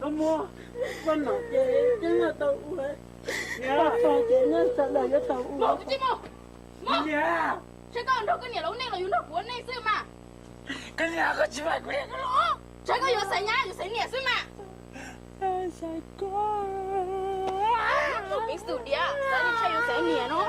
Koj muab, koj nom ces yeej yuav tau ua, koj tso ces nej sawv daws yuav tau ua. Saib koj nrog koj niam lub neej los yus nrog kuv ua neej xwb mas. Koj niam, koj tsis pab kuv niam los? Saib koj yuav xaiv nyab yuav xaiv niam xwb mas. Xaiv koj. Tus peev xwm diam, xaiv li ntshai yuav xaiv niam no.